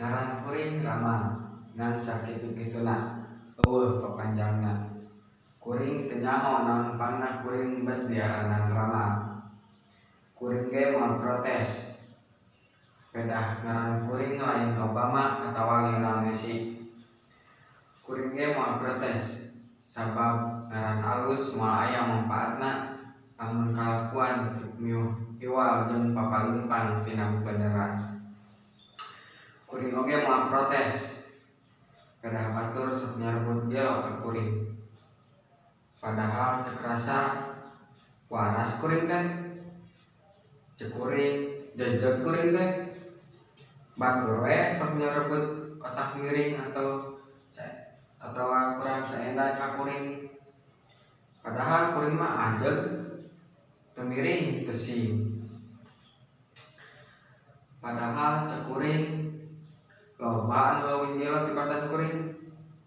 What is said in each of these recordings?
Ngaran kuring Rama, ngan sakitu-kituna euweuh papanjangna. Kuring teu nyaho naon pangna kuring bet diaranan Rama. Kuring ge moal protes. Pedah ngaran kuring lain Obama atawa Lionel Messi. Kuring ge moal protes, sabab ngaran alus moal aya mangpaatna lamun kalakuan mioh hiwal jeung papalimpang tina kabeneran. Kuring oge moal protes, pedah batur sok nyarebut gelo ka kuring. Padahal cek rasa waras kuring teh, cek kuring jejeg kuring teh. Batur we sok nyarebut otak miring atau atawa kurang saenda ka kuring. Padahal kuring mah ajeg, teu miring teu sing. Padahal cek kuring loba anu leuwih gelo tibatan kuring.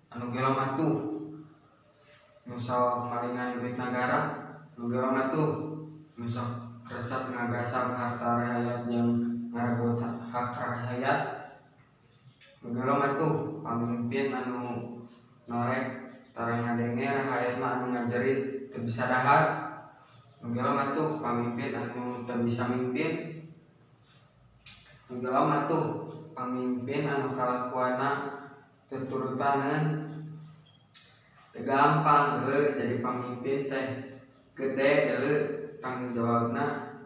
Anu gelo mah tuh nu sok malingan duit nagara, nu gelo mah tuh nu sok resep ngagasab harta rahayat jeung ngarebut hak rahayat. Nu gelo mah tuh pamimpin anu norek tara ngadenge rahayat mah anu ngajerit teu bisa dahar. Nu gelo mah tuh pamimpin anu teu bisa mimpin. Nu gelo mah tuh pamimpin anu kalakuanna teu turutaneun. Teu gampang deuleu jadi pamimpin teh, gede deuleu tanggung jawabna,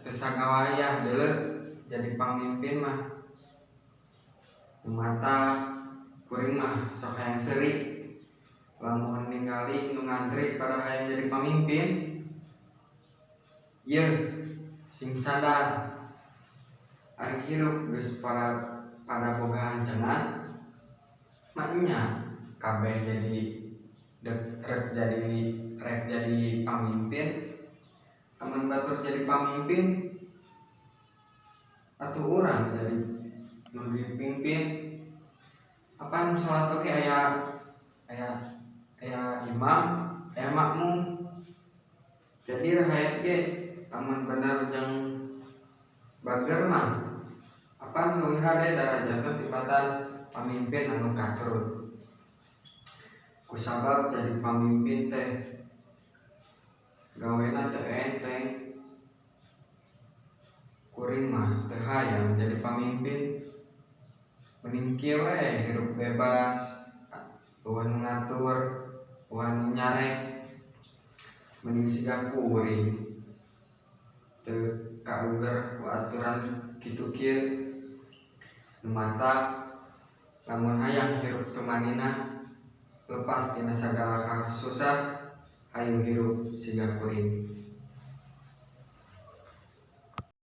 teu sagawayah deuleu jadi pamimpin mah. Nu matak kuring mah sok hayang seuri lamun ningali nu ngantri pada hayang jadi pamimpin. Yeuh, sing sadar ari hirup geus pada boga ancengan mah nya kabeh jadi rek jadi pamimpin. Amun batur jadi pamimpin atuh urang jadi nu dipimpin. Apan salat oge aya aya aya imam, aya makmum. Jadi rahayat ge lamun bener jeung bager mah apan leuwih hade darajatna tibatan pamimpin anu kacrut. Kusabab jadi pamimpin teh gawena teu enteng. Kuring mah teu hayang jadi pamimpin. Mending kieu we hirup bebas, euweuh nu ngatur, euweuh nu nyarek. Mending siga kuring teu kauger ku aturan kitu kieu. Nu matak lamun hayang hirup tumaninah, lepas tina sagala kasusah, hayu hirup siga kuring.